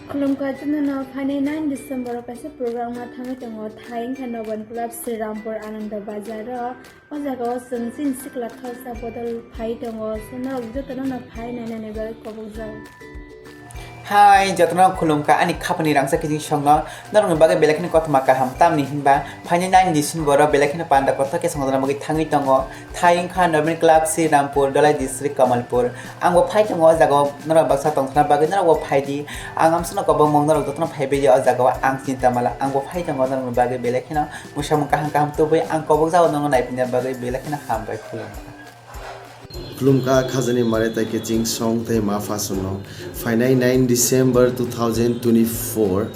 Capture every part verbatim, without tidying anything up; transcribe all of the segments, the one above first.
Khulumkha chwngno phainai nine December o kaisa program ma thangwi tongo, thai wngkha Noban Club Srirampur Ananda Bazar o. O jaga o chwng chini sikla khalsa bodol phai tongo, so norok jotono no phai nainani bagwi kobokjak. Hai, jotono khulumkha ani khapani rangchak kiching songno, norokni bagwi belai kheno kothoma kaham, tamni hinba phainai nine December o belai kheno panda kothok khe songjakna bagwi thangwi tongo. Thai wngkha Noban Club Srirampur, Dholai District, Kamalpur. Ang bo phai tongo o jaga o, norok baksa tongthokna bagwi norok bo phai di. Ang amsano kobokmung norok jotono phai bai o jaga o, ang chinta mala, ang bo phai tongo norokni bagwi belai kheno mwsamung kaham kaham tubui ang kobokjak o norokno naipina bagwi belai kheno hambai khulumkha. Khulumkha khajani mare tai kiching song tei ma pha songno. Phainai nine December two thousand twenty-four,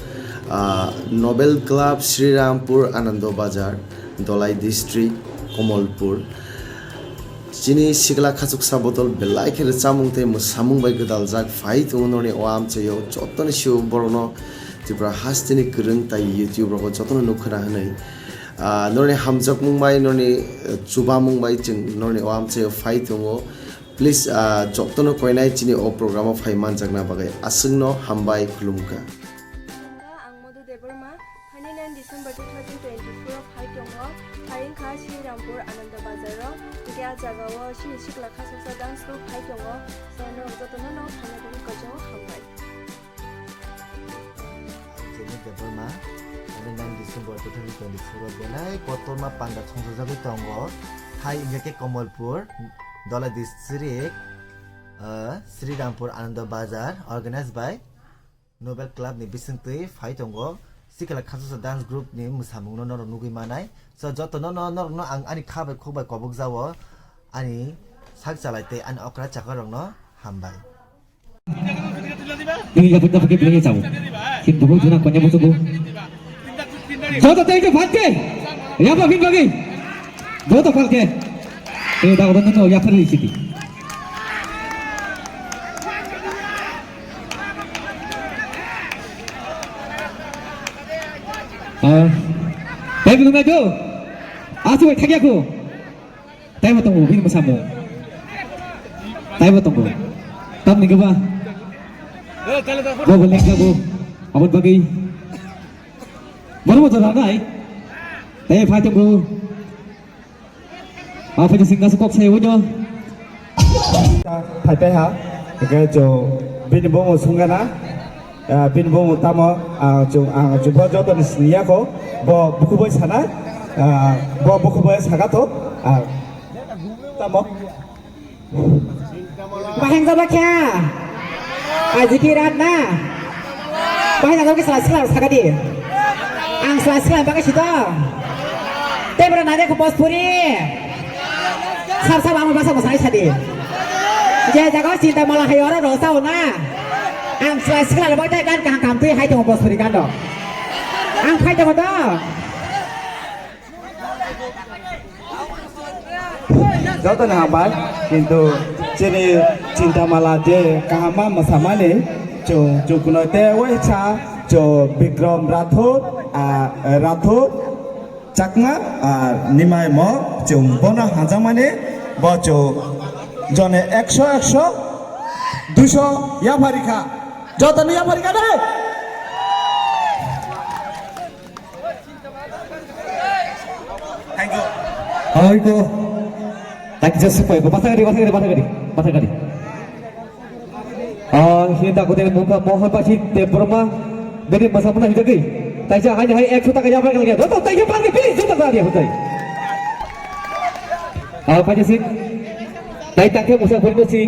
ah, Noban Club Srirampur Anando Bazar, Dholai District, Kamalpur. Chini sikla khachuksa bodol belai khe rwchapmung tei mwsamung bai gwdaljak phai tongo norokni o amchaio, jottoni sio borokno Tripura hasteni kwrwng tai YouTube rogo jotono nukha hwnwi. Ah, norokni hamjakmung bai, norokni, eh, chubamung bai chwng norokni o amchaio phai tongo. Please, ah, jotono koinai chini o program o phai manjakna bagwi aswkno hambai khulumkha. Ang Madhu Debbarma, phainai nine December two thousand twenty-four o phai tongo, phai wngkha Srirampur Ananda Bazar o, hwnkhe a jaga o chini sikla khachuksa dance group phai tongo, so norok jotono no phaina bagwi kochongo hambai. Ang Jemit Debbarma, phainai nine December two thousand twenty-four o belai kotorma panda songchajagwi tongo, thai wngkha khe Kamalpur, Dholai District, ah, Srirampur Ananda Bazar, organized by Noban Club ni bisingtwi phai tongo. Sikla khachuksa dance group ni mwsamungno norok nugwi manai. So, jotono no, norokno ang ani kha bai khuk bai kobokjao, ani sak chalai tei ani okra chakarokno hambai. Bini yapri dapur ke bini chau. Kin dukung juna konya busuku. Joto tei ke bhag ke. Yapa bin bagi. Joto pal ke. Eh, da orang tu yapri di sini. Ah, tapi belum itu. Asu, thagi aku. Taibo tongo, bini mwsamung. Taibo tongo. Tamni kwba. Bo bo lengjago. Abot bagwi. Bono bo jora nai. Tai phai tongo. Aphai singna su kok sai wino. Phai phai ha. Ke jo bini bo mo sungana. Ah, bini bumung tamo, ah, chwng, ang chwngbo jotoni siniya kho, bo bukubai sana, ah, bo bukubai saka to, ah, tamo. Baheng jaba kya? Ajiti rat na? Baheng jaba kya sila sila saka di? Ang sila sila baka sito. Tebra nade ko pospuri. Sab sab ama basa masai sadi. Je jaga chinta mala hai oro rosa ona. Ang sila sila le bai tai kan kaham kaham twi hai tongo bosori kan do. Ang phai tongo do. Joto ni hambai, kintu chini chinta mala je kaham ma masamani chung chung kuno te wai cha cho Bikram Rathod, ah, Rathod. Chakma, ah, nimai mo, chwng bono hajakmani, bo chwng jone ekso, ekso, duiso yapharikha. Jotono yapharikha de? Thank you. Hoi ko. Thank you, Josephai. Bata gari, bata gari, bata gari, bata gari. Ah, hinda kode mukha Mohon Basi Debbarma, bini masa muna hidagi. Taisa hai hai ekso taka yapra kali ya. Doto taisa pagi pili juta tadi ya hutai. Ah, paja sih. Tai takhe musa beri sih.